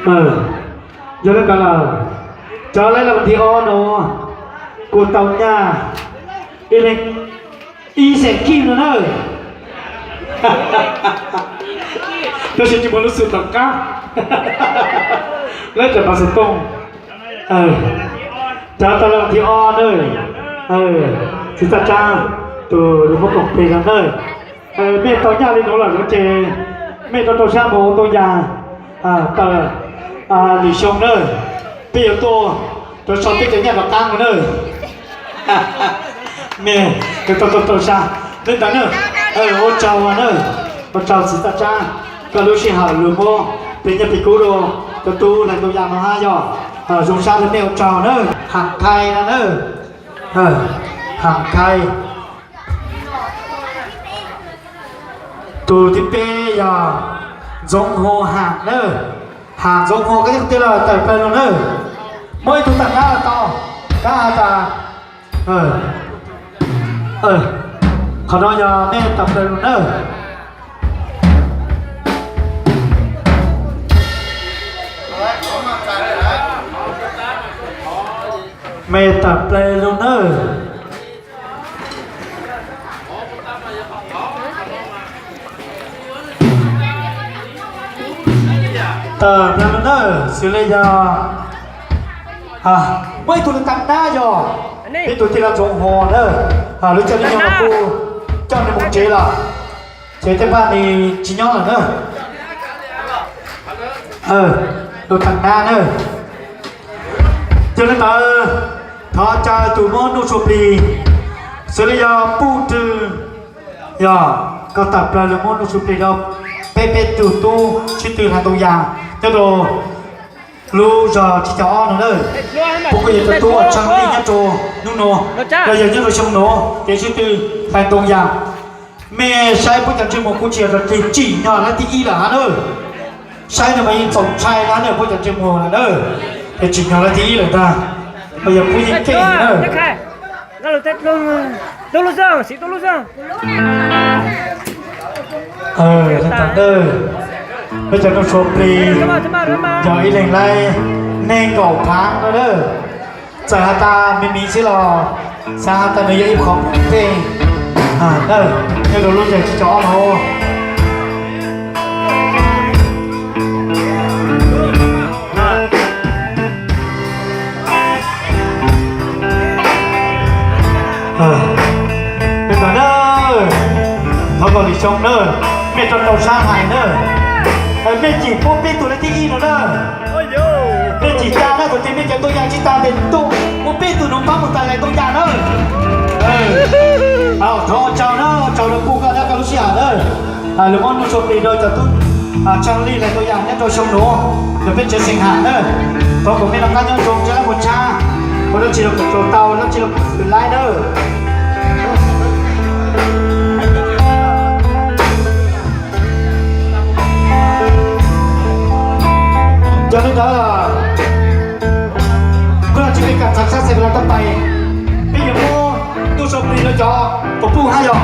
Yog li ntawd lawm, cov lawv los nthi o no kuj tau nyaj ib leeg ib xeem kij no na. Tab sis tsis muaj lub xwm tom qab, lawv tseem pas xov tooj. Cov tau los nthi o na, txiv Txaj Tsab, tus lus muab koom plig no na. Mej tau nyaj li nuav lawm no ces mej rau rau sab mus ua ntau yas tawm lwm xyoo na. Peb yuav tuaj rau so peb cov nyaj rov qab mus na. Mej tau tau tau sab li ntawd na. Ua tsaug na, ua tsaug txiv Txaj Tsab, koj lub sij hawm lug muab plig nyiaj plig kub rau cov tub hlais ntau yas no hab yog zoo sab rau mej, ua tsaug na. Ham Khai no na, Ham Khai. Tus thib peb yog Ntxoov Hua Ham na. Ham Ntxoov Hua, koj nyob qhov twg lawm, tawm plaws lug na. Muab ib tug tag nrab los tau, kab has tas qhov no yog mej tawm plaws lug na. Mej tawm plaws lug nawb. Tawm plaws lug nawb, xws li yog muaj ib tug lawv tag nab yog ib tug tij laug Ntxoov Hua nawb, lawv coj nws nyob los kuj coj nws mus tsev lawm, ces tej paj nws tsis nyob lawm na. Lawv tag nab nawb. Yog li ntawd, thov caw tus muab nuj sua plig, xws li yog Puj Rwg, yog koj tawm plaws lug muab nuj sua plig rau peb peb tug tub sib tw hlais ntoo yas nyob rau lub zos Tsib Caug Ob no na. Puab kuj yog cov tub uas tshee lij nyob rau hnub nuav, los yog nyob rau xyoo nuav kev sib tw hlais ntoo yas. Mej saib puab cov ntsej muag kuj tsis yog tsim nyog lab thib ib lawm hab na. Saib no mas yeej txaus ntshai na, puab cov ntsej muag lawm na, es tsim nyog lab thib ib lawm ntag, los yog puab yeej keej na. Peb cov nuj sua plig yog ib leeg laib neeg nkaum phaav no na. Txawm has tas me miv xwb los xaav has tas nws yog ib qho pej nyob rau lub zos Tsib Caug Ob no. Thov kom lwm xyoo na, mej rau rau sab hais na, mej cim puab peb tug lab thib ib no na. Mej cim tag na, thaum twg mej cov ntoo yas tsis tag tes tuaj muab peb tug nuav pab mus tawm hlais ntoo yas na. Thov ua tsaug na, ua tsaug rau Puj koj na, koj lub sij hawm na, lug muab nuj sua plig rau cov tub tshee lij hlais ntoo yas nyob rau xyoo nuav rau peb tsev xeem Ham na. Thov kom mej noj qab nyob zoo, tsav lab mus tshab, ua dab tsi los kom tau, dab tsi los kom xwm laib na. Yog li ntawd, kuv los tsis pes kam txhav sab xeem los tau pais, peb yuav muab nuj sua plig rau cov puj hab yog,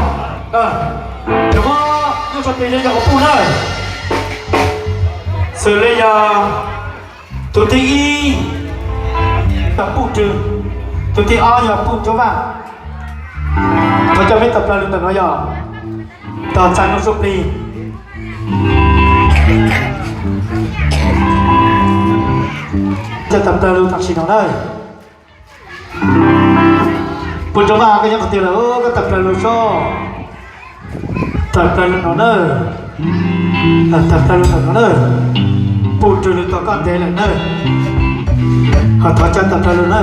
yuav muab nuj sua plig rau cov puj na. Xws li yog tus thib ib yog Puj Rwg, tus thib ob yog Puj Ntsuab Vaj. Thov coj peb tawm plaws lug ntawm no yog tau txais nuj sua plig. Coj tawm plaws lug tam sim no na. Puj Ntsuab Vaj, koj nyob qhov twg lawm, koj tawm plaws lug soj. Tawm plaws lug no na. Tawm plaws lug ntawm no na. Puj Rwg lug tos koj ntev lawm na. Ho thov coj tawm plaws lug na.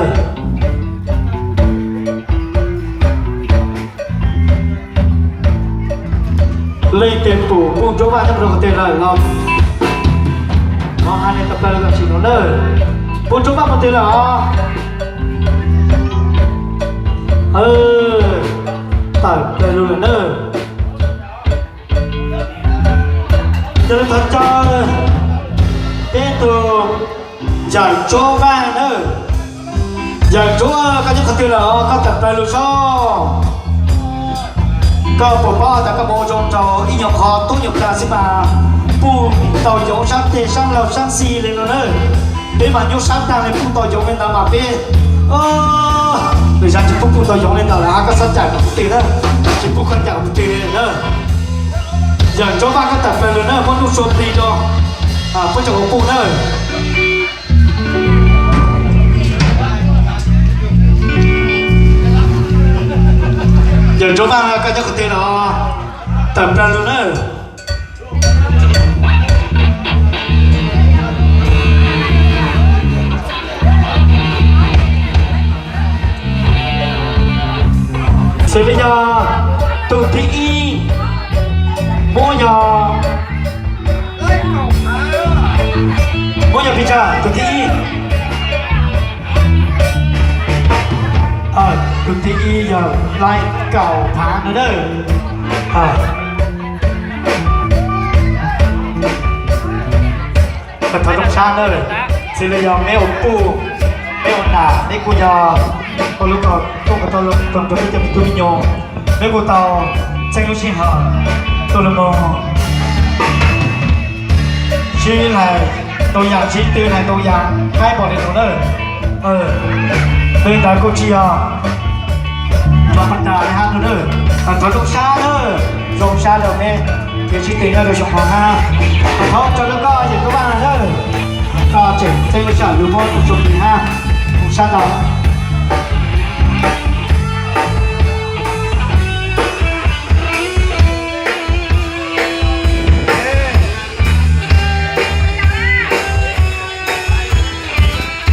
Leej twg pum Puj Ntsuab Vaj nyob rau qhov twg lawm los thov has nws tawm plaws lug tam sim no na. Puj Ntsuab Vaj qhov twg lawm os? Tawm plaws lug lawm na. Yog li thov caw peb tug Yawm Ntsuab Vaj na. Yawm Ntsuab, koj nyob qhov twg lawm os? Koj tawm plaws lug soj. Koj puas paub tas koj mus ua zoo rau ib nyuag qho tub nyuag plaws xwb mas Puj tau yoov sab teg sab laug sab xis li no na. Peb mas nyuaj sab tag li, puj tau yoov li ntawd mas peb, lwm zaus tsis pub puj tau yoov li ntawd lawm, koj xav cawm kuv twg na, tsis pub koj cawm kuv twg li na. Yawm Ntsuab Vaj koj tawm plaws lawm na, muab lub suab plig rau puab tsoom huv puj na. Yawm Ntsuab Vaj koj nyob qhov twg los tawm plaws lawm na. Xws li yog tus thib ib, muab yog, muab yog pis tsawg tus thib ib? Tus thib ib yog laij kaum phav no na. Thov zoo sab na. Xws li yog meb ua puj, meb ua nam, meb kuj yog ua lub kom tuaj kom tau rau peb cov me tub me nyuam, meb kuj tau txheeb lub sij hawm tuaj los mus sib hais ntau yam, sib tw hais ntau yam, qaib npaum li no na. Li ntawd kuj tsis yog thov pab tas li hab no na. Thov zoo sab na, zoo sab rau meb, ces sib tw nyob rau xyoo no hab. Thov ua tsaug rau koj Yawm Ntsuab Vaj na, koj tseem txeeb lub sij hawm lug muab ua zoo li hab, zoo sab ntau.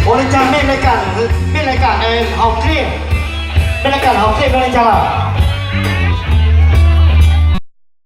Ua li cas mej le kam, mej le kam haus dlej, mej le kam haus dlej ua li cas lawm?